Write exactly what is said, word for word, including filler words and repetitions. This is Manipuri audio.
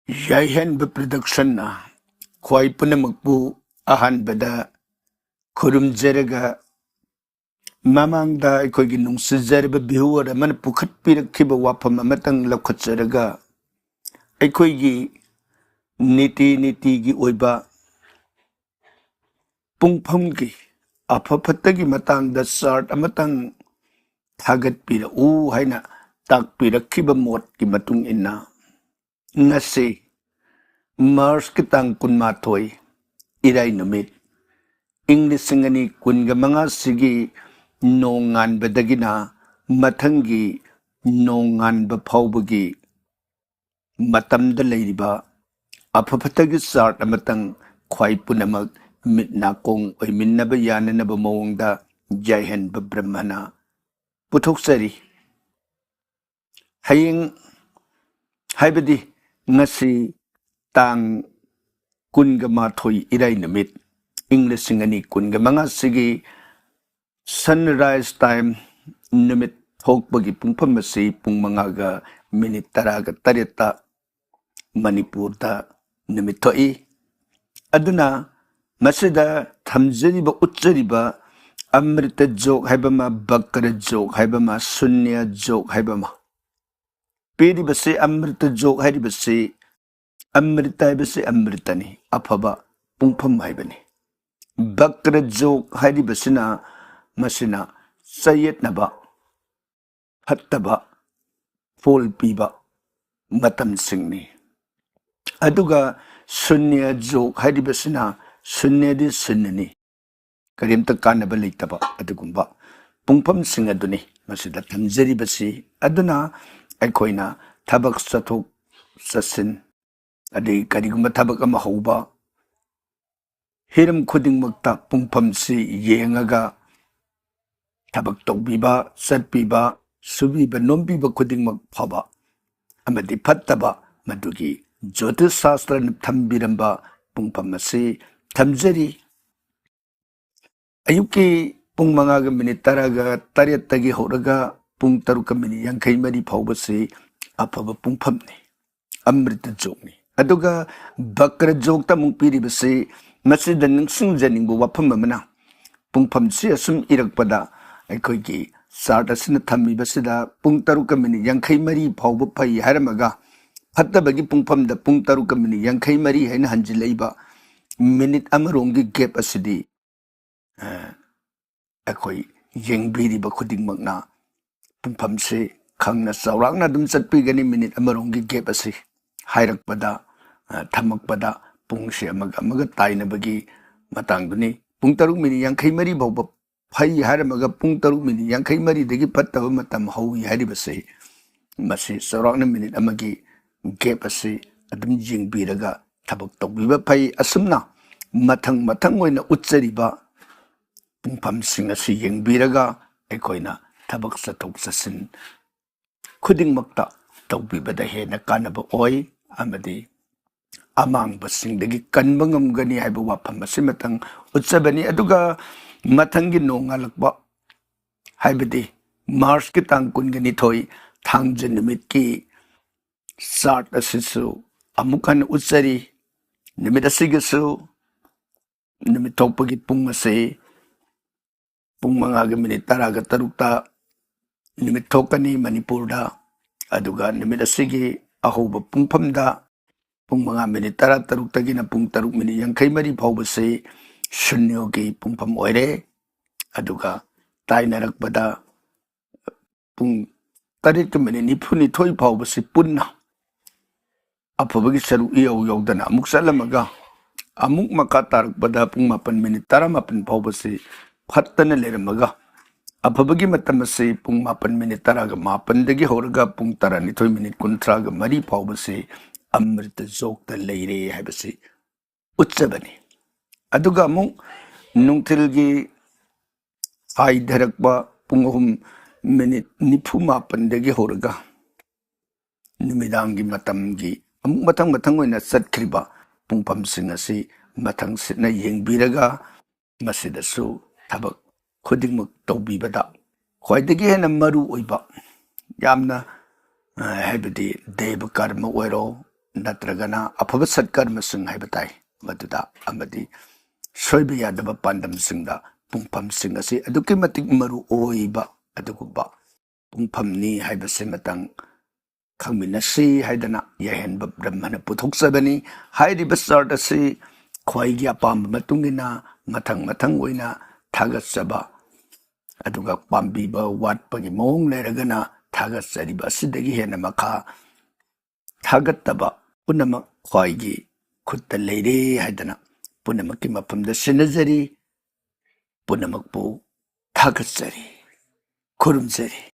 ꯌꯥꯏꯍꯟꯕ ꯄ꯭ꯔꯗꯛꯁꯟꯅ ꯈ꯭ꯋꯥꯏ ꯄꯨꯝꯅꯃꯛꯄꯨ ꯑꯍꯥꯟꯕꯗ ꯈꯨꯔꯨꯝꯖꯔꯒ, ꯃꯃꯥꯡꯗ ꯑꯩꯈꯣꯏꯒꯤ ꯅꯨꯡꯁꯤꯖꯔꯕ viewer ꯑꯃꯅ ꯄꯨꯈꯠꯄꯤꯔꯛꯈꯤꯕ ꯋꯥꯐꯝ ꯑꯃꯇꯪ ꯂꯧꯈꯠꯆꯔꯒ, ꯑꯩꯈꯣꯏꯒꯤ ꯅꯤꯇꯤ ꯅꯤꯇꯤꯒꯤ ꯑꯣꯏꯕ ꯄꯨꯡꯐꯝꯒꯤ ꯑꯐ ꯐꯠꯇꯒꯤ ꯃꯇꯥꯡꯗ chart ꯑꯃꯇꯪ ꯊꯥꯒꯠꯄꯤꯔꯛꯎ ꯍꯥꯏꯅ ꯇꯥꯛꯄꯤꯔꯛꯈꯤꯕ ꯃꯣꯠꯀꯤ ꯃꯇꯨꯡ ꯏꯟꯅ, ꯉꯁꯤ ꯃꯥꯔꯆꯀꯤ ꯇꯥꯡ ꯀꯨꯟꯃꯥꯊꯣꯏ, ꯏꯔꯥꯏ ꯅꯨꯃꯤꯠ, ꯏꯪ ꯂꯤꯁꯤꯡ ꯑꯅꯤ ꯀꯨꯟꯒ ꯃꯉꯥꯁꯤꯒꯤ ꯅꯣꯡꯉꯥꯟꯕꯗꯒꯤꯅ ꯃꯊꯪꯒꯤ ꯅꯣꯡꯉꯥꯟꯕ ꯐꯥꯎꯕꯒꯤ ꯃꯇꯝꯗ ꯂꯩꯔꯤꯕ ꯑꯐ ꯐꯠꯇꯒꯤ chart ꯑꯃꯇꯪ ꯈ꯭ꯋꯥꯏ ꯄꯨꯝꯅꯃꯛ ꯃꯤꯠ ꯅꯥꯀꯣꯡ ꯑꯣꯏꯃꯤꯟꯅꯕ ꯌꯥꯅꯅꯕ ꯃꯑꯣꯡꯗ ꯌꯥꯏꯍꯟꯕ ꯕ꯭ꯔꯍꯃꯅ ꯄꯨꯊꯣꯛꯆꯔꯤ꯫ ꯍꯌꯦꯡ, ꯍꯥꯏꯕꯗꯤ ꯉꯁꯤ ꯇꯥꯡ ꯀꯨꯟꯒ ꯃꯥꯊꯣꯏ, ꯏꯔꯥꯏ ꯅꯨꯃꯤꯠ, ꯏꯪ ꯂꯤꯁꯤꯡ ꯑꯅꯤ ꯀꯨꯟꯒ ꯃꯉꯥꯁꯤꯒꯤ sunrise time, ꯅꯨꯃꯤꯠ ꯊꯣꯛꯄꯒꯤ ꯄꯨꯡꯐꯝ ꯑꯁꯤ ꯄꯨꯡ ꯃꯉꯥꯒ ꯃꯤꯅꯤꯠ ꯇꯔꯥꯒ ꯇꯔꯦꯠꯇ ꯃꯅꯤꯄꯨꯔꯗ ꯅꯨꯃꯤꯠ ꯊꯣꯛꯏ꯫ ꯑꯗꯨꯅ ꯃꯁꯤꯗ ꯊꯝꯖꯔꯤꯕ, ꯎꯠꯆꯔꯤꯕ ꯑꯃ꯭ꯔꯤꯇ ꯖꯣꯛ ꯍꯥꯏꯕ ꯑꯃ, ꯕꯀ꯭ꯔ ꯖꯣꯛ ꯍꯥꯏꯕ ꯑꯃ, ꯁꯨꯟꯌ ꯖꯣꯛ ꯍꯥꯏꯕ ꯑꯃ, ꯄꯤꯔꯤꯕꯁꯤ ꯑꯃ꯭ꯔꯤꯇ ꯖꯣꯛ ꯍꯥꯏꯔꯤꯕꯁꯤ ꯑꯃ꯭ꯔꯤꯇ ꯍꯥꯏꯕꯁꯤ ꯑꯃ꯭ꯔꯤꯇꯅꯤ, ꯑꯐꯕ ꯄꯨꯡꯐꯝ ꯍꯥꯏꯕꯅꯤ꯫ ꯕꯀ꯭ꯔ ꯖꯣꯛ ꯍꯥꯏꯔꯤꯕꯁꯤꯅ, ꯃꯁꯤꯅ ꯆꯌꯦꯠꯅꯕ, ꯐꯠꯇꯕ, ꯐꯣꯜ ꯄꯤꯕ ꯃꯇꯝꯁꯤꯡꯅꯤ꯫ ꯑꯗꯨꯒ ꯁꯨꯟꯌ ꯖꯣꯛ ꯍꯥꯏꯔꯤꯕꯁꯤꯅ, ꯁꯨꯟꯌꯗꯤ ꯁꯨꯟꯌꯅꯤ, ꯀꯔꯤꯝꯇ ꯀꯥꯟꯅꯕ ꯂꯩꯇꯕ ꯑꯗꯨꯒꯨꯝꯕ ꯄꯨꯡꯐꯝꯁꯤꯡ ꯑꯗꯨꯅꯤ ꯃꯁꯤꯗ ꯊꯝꯖꯔꯤꯕꯁꯤ꯫ ꯑꯗꯨꯅ ꯑꯩꯈꯣꯏꯅ ꯊꯕꯛ ꯆꯠꯊꯣꯛ ꯆꯠꯁꯤꯟ, ꯑꯗꯩ ꯀꯔꯤꯒꯨꯝꯕ ꯊꯕꯛ ꯑꯃ ꯍꯧꯕ, ꯍꯤꯔꯝ ꯈꯨꯗꯤꯡꯃꯛꯇ ꯄꯨꯡꯐꯝꯁꯤ ꯌꯦꯡꯉꯒ ꯊꯕꯛ ꯇꯧꯕꯤꯕ, ꯆꯠꯄꯤꯕ, ꯁꯨꯕꯤꯕ ꯅꯣꯝꯕꯤꯕ ꯈꯨꯗꯤꯡꯃꯛ ꯐꯕ ꯑꯃꯗꯤ ꯐꯠꯇꯕ, ꯃꯗꯨꯒꯤ ꯖ꯭ꯌꯣꯇꯤꯁ ꯁꯥꯁꯇ꯭ꯔꯅ ꯊꯝꯕꯤꯔꯝꯕ ꯄꯨꯡꯐꯝ ꯑꯁꯤ ꯊꯝꯖꯔꯤ꯫ ꯑꯌꯨꯛꯀꯤ ꯄꯨꯡ ꯃꯉꯥꯒ ꯃꯤꯅꯤꯠ ꯇꯔꯥꯒ ꯇꯔꯦꯠꯇꯒꯤ ꯍꯧꯔꯒ ꯄꯨꯡ ꯇꯔꯨꯛꯀ ꯃꯤꯅꯤꯠ ꯌꯥꯡꯈꯩ ꯃꯔꯤ ꯐꯥꯎꯕꯁꯤ ꯑꯐꯕ ꯄꯨꯡꯐꯝꯅꯤ꯫ ꯑꯃ꯭ꯔꯤꯇ ꯖꯣꯛꯅꯤ꯫ ꯑꯗꯨꯒ ꯕꯀ꯭ꯔ ꯖꯣꯛꯇ ꯑꯃꯨꯛ ꯄꯤꯔꯤꯕꯁꯤ, ꯃꯁꯤꯗ ꯅꯤꯡꯁꯤꯡꯖꯅꯤꯡꯕ ꯋꯥꯐꯝ ꯑꯃꯅ, ꯄꯨꯡꯐꯝꯁꯤ ꯑꯁꯨꯝ ꯏꯔꯛꯄꯗ ꯑꯩꯈꯣꯏꯒꯤ ꯆꯥꯔꯠ ꯑꯁꯤꯅ ꯊꯝꯃꯤꯕꯁꯤꯗ ꯄꯨꯡ ꯇꯔꯨꯛꯀ ꯃꯤꯅꯤꯠ ꯌꯥꯡꯈꯩ ꯃꯔꯤ ꯐꯥꯎꯕ ꯐꯩ ꯍꯥꯏꯔꯝꯃꯒ, ꯐꯠꯇꯕꯒꯤ ꯄꯨꯡꯐꯝꯗ ꯄꯨꯡ ꯇꯔꯨꯛꯀ ꯃꯤꯅꯤꯠ ꯌꯥꯡꯈꯩ ꯃꯔꯤ ꯍꯥꯏꯅ ꯍꯟꯖꯤꯜꯂꯛꯏꯕ ꯃꯤꯅꯤꯠ ꯑꯃꯔꯣꯝꯒꯤ ꯒꯦꯞ ꯑꯁꯤꯗꯤ, ꯑ, ꯑꯩꯈꯣꯏ ꯌꯦꯡꯕꯤꯔꯤꯕ ꯈꯨꯗꯤꯡꯃꯛꯅ ꯄꯨꯡꯐꯝꯁꯤ ꯈꯪꯅ ꯆꯥꯎꯔꯥꯛꯅ ꯑꯗꯨꯝ ꯆꯠꯄꯤꯒꯅꯤ꯫ ꯃꯤꯅꯤꯠ ꯑꯃꯔꯣꯝꯒꯤ ꯒꯦꯞ ꯑꯁꯤ ꯍꯥꯏꯔꯛꯄꯗ, ꯑ, ꯊꯝꯃꯛꯄꯗ ꯄꯨꯡꯁꯤ ꯑꯃꯒ ꯑꯃꯒ ꯇꯥꯏꯅꯕꯒꯤ ꯃꯇꯥꯡꯗꯨꯅꯤ꯫ ꯄꯨꯡ ꯇꯔꯨꯛ ꯃꯤꯅꯤꯠ ꯌꯥꯡꯈꯩ ꯃꯔꯤ ꯐꯥꯎꯕ ꯐꯩ ꯍꯥꯏꯔꯝꯃꯒ ꯄꯨꯡ ꯇꯔꯨꯛ ꯃꯤꯅꯤꯠ ꯌꯥꯡꯈꯩ ꯃꯔꯤꯗꯒꯤ ꯐꯠꯇꯕ ꯃꯇꯝ ꯍꯧꯏ ꯍꯥꯏꯔꯤꯕꯁꯤ, ꯃꯁꯤ ꯆꯥꯎꯔꯥꯛꯅ ꯃꯤꯅꯤꯠ ꯑꯃꯒꯤ ꯒꯦꯞ ꯑꯁꯤ ꯑꯗꯨꯝ ꯌꯦꯡꯕꯤꯔꯒ ꯊꯕꯛ ꯇꯧꯕꯤꯕ ꯐꯩ꯫ ꯑꯁꯨꯝꯅ ꯃꯊꯪ ꯃꯊꯪ ꯑꯣꯏꯅ ꯎꯠꯆꯔꯤꯕ ꯄꯨꯡꯐꯝꯁꯤꯡ ꯑꯁꯤ ꯌꯦꯡꯕꯤꯔꯒ ꯑꯩꯈꯣꯏꯅ ꯊꯕꯛ ꯆꯠꯊꯣꯛ ꯆꯠꯁꯤꯟ ꯈꯨꯗꯤꯡꯃꯛꯇ ꯇꯧꯕꯤꯕꯗ ꯍꯦꯟꯅ ꯀꯥꯟꯅꯕ ꯑꯣꯏ ꯑꯃꯗꯤ ꯑꯃꯥꯡꯕꯁꯤꯡꯗꯒꯤ ꯀꯟꯕ ꯉꯝꯒꯅꯤ ꯍꯥꯏꯕ ꯋꯥꯐꯝ ꯑꯁꯤꯃꯇꯪ ꯎꯠꯆꯕꯅꯤ꯫ ꯑꯗꯨꯒ ꯃꯊꯪꯒꯤ ꯅꯣꯡꯉꯥꯜꯂꯛꯄ, ꯍꯥꯏꯕꯗꯤ ꯃꯥꯔꯆꯀꯤ ꯇꯥꯡ ꯀꯨꯟꯒ ꯅꯤꯊꯣꯏ, ꯊꯥꯡꯖ ꯅꯨꯃꯤꯠꯀꯤ ꯆꯥꯔꯠ ꯑꯁꯤꯁꯨ ꯑꯃꯨꯛ ꯍꯟꯅ ꯎꯠꯆꯔꯤ꯫ ꯅꯨꯃꯤꯠ ꯑꯁꯤꯒꯤꯁꯨ ꯅꯨꯃꯤꯠ ꯊꯣꯛꯄꯒꯤ ꯄꯨꯡ ꯑꯁꯤ ꯄꯨꯡ ꯃꯉꯥꯒꯤ ꯃꯤꯅꯤꯠ ꯇꯔꯥꯒ ꯇꯔꯨꯛꯇ ꯅꯨꯃꯤꯠ ꯊꯣꯛꯀꯅꯤ ꯃꯅꯤꯄꯨꯔꯗ꯫ ꯑꯗꯨꯒ ꯅꯨꯃꯤꯠ ꯑꯁꯤꯒꯤ ꯑꯍꯧꯕ ꯄꯨꯡꯐꯝꯗ ꯄꯨꯡ ꯃꯉꯥ ꯃꯤꯅꯤꯠ ꯇꯔꯥ ꯇꯔꯨꯛꯇꯒꯤꯅ ꯄꯨꯡ ꯇꯔꯨꯛ ꯃꯤꯅꯤꯠ ꯌꯥꯡꯈꯩ ꯃꯔꯤ ꯐꯥꯎꯕꯁꯤ ꯁꯨꯟꯌꯣꯒꯤ ꯄꯨꯡꯐꯝ ꯑꯣꯏꯔꯦ꯫ ꯑꯗꯨꯒ ꯇꯥꯏꯅꯔꯛꯄꯗ ꯄꯨꯡ ꯇꯔꯦꯠꯀ ꯃꯤꯅꯤꯠ ꯅꯤꯐꯨ ꯅꯤꯊꯣꯏ ꯐꯥꯎꯕꯁꯤ ꯄꯨꯟꯅ ꯑꯐꯕꯒꯤ ꯁꯔꯨꯛ ꯏꯌꯧ ꯌꯧꯗꯅ ꯑꯃꯨꯛ ꯆꯠꯂꯝꯃꯒ, ꯑꯃꯨꯛ ꯃꯈꯥ ꯇꯥꯔꯛꯄꯗ ꯄꯨꯡ ꯃꯥꯄꯟ ꯃꯤꯅꯤꯠ ꯇꯔꯥꯃꯥꯄꯟ ꯐꯥꯎꯕꯁꯤ ꯐꯠꯇꯅ ꯂꯩꯔꯝꯃꯒ, ꯑꯐꯕꯒꯤ ꯃꯇꯝ ꯑꯁꯤ ꯄꯨꯡ ꯃꯥꯄꯟ ꯃꯤꯅꯤꯠ ꯇꯔꯥꯒ ꯃꯥꯄꯟꯗꯒꯤ ꯍꯧꯔꯒ ꯄꯨꯡ ꯇꯔꯥꯅꯤꯊꯣꯏ ꯃꯤꯅꯤꯠ ꯀꯨꯟꯊ꯭ꯔꯥꯒ ꯃꯔꯤ ꯐꯥꯎꯕꯁꯤ ꯑꯃ꯭ꯔꯤꯇ ꯖꯣꯛꯇ ꯂꯩꯔꯦ ꯍꯥꯏꯕꯁꯤ ꯎꯠꯆꯕꯅꯤ꯫ ꯑꯗꯨꯒ ꯑꯃꯨꯛ ꯅꯨꯡꯊꯤꯜꯒꯤ ꯍꯥꯏꯊꯔꯛꯄ ꯄꯨꯡ ꯑꯍꯨꯝ ꯃꯤꯅꯤꯠ ꯅꯤꯐꯨ ꯃꯥꯄꯟꯗꯒꯤ ꯍꯧꯔꯒ ꯅꯨꯃꯤꯗꯥꯡꯒꯤ ꯃꯇꯝꯒꯤ ꯑꯃꯨꯛ ꯃꯊꯪ ꯃꯊꯪ ꯑꯣꯏꯅ ꯆꯠꯈ꯭ꯔꯤꯕ ꯄꯨꯡꯐꯝꯁꯤꯡ ꯑꯁꯤ ꯃꯊꯪꯁꯤꯠꯅ ꯌꯦꯡꯕꯤꯔꯒ, ꯃꯁꯤꯗꯁꯨ ꯊꯕꯛ ꯈꯨꯗꯤꯡꯃꯛ ꯇꯧꯕꯤꯕꯗ ꯈ꯭ꯋꯥꯏꯗꯒꯤ ꯍꯦꯟꯅ ꯃꯔꯨ ꯑꯣꯏꯕ, ꯌꯥꯝꯅ ꯑ, ꯍꯥꯏꯕꯗꯤ ꯗꯦꯕ ꯀꯔꯃ ꯑꯣꯏꯔꯣ, ꯅꯠꯇ꯭ꯔꯒꯅ ꯑꯐꯕ ꯁꯠꯀꯔꯃꯁꯤꯡ ꯍꯥꯏꯕ ꯇꯥꯏ, ꯃꯗꯨꯗ ꯑꯃꯗꯤ ꯁꯣꯏꯕ ꯌꯥꯗꯕ ꯄꯥꯟꯗꯝꯁꯤꯡꯗ ꯄꯨꯡꯐꯝꯁꯤꯡ ꯑꯁꯤ ꯑꯗꯨꯛꯀꯤ ꯃꯇꯤꯛ ꯃꯔꯨ ꯑꯣꯏꯕ ꯑꯗꯨꯒꯨꯝꯕ ꯄꯨꯡꯐꯝꯅꯤ ꯍꯥꯏꯕꯁꯤꯃꯇꯪ ꯈꯪꯃꯤꯟꯅꯁꯤ ꯍꯥꯏꯗꯅ ꯌꯥꯏꯍꯟꯕ ꯕ꯭ꯔꯍꯃꯅ ꯄꯨꯊꯣꯛꯆꯕꯅꯤ꯫ ꯍꯥꯏꯔꯤꯕ ꯆꯥꯔꯠ ꯑꯁꯤ ꯈ꯭ꯋꯥꯏꯒꯤ ꯑꯄꯥꯝꯕ ꯃꯇꯨꯡ ꯏꯟꯅ ꯃꯊꯪ ꯃꯊꯪ ꯑꯣꯏꯅ ꯊꯥꯒꯠꯆꯕ, ꯑꯗꯨꯒ ꯄꯥꯝꯕꯤꯕ ꯋꯥꯠꯄꯒꯤ ꯃꯑꯣꯡ ꯂꯩꯔꯒꯅ ꯊꯥꯒꯠꯆꯔꯤꯕ ꯑꯁꯤꯗꯒꯤ ꯍꯦꯟꯅ ꯃꯈꯥ ꯊꯥꯒꯠꯇꯕ ꯄꯨꯝꯅꯃꯛ ꯈ꯭ꯋꯥꯏꯒꯤ ꯈꯨꯠꯇ ꯂꯩꯔꯦ ꯍꯥꯏꯗꯅ ꯄꯨꯝꯅꯃꯛꯀꯤ ꯃꯐꯝꯗ ꯁꯤꯟꯅꯖꯔꯤ꯫ ꯄꯨꯝꯅꯃꯛꯄꯨ ꯊꯥꯒꯠꯆꯔꯤ, ꯈꯨꯔꯨꯝꯖꯔꯤ꯫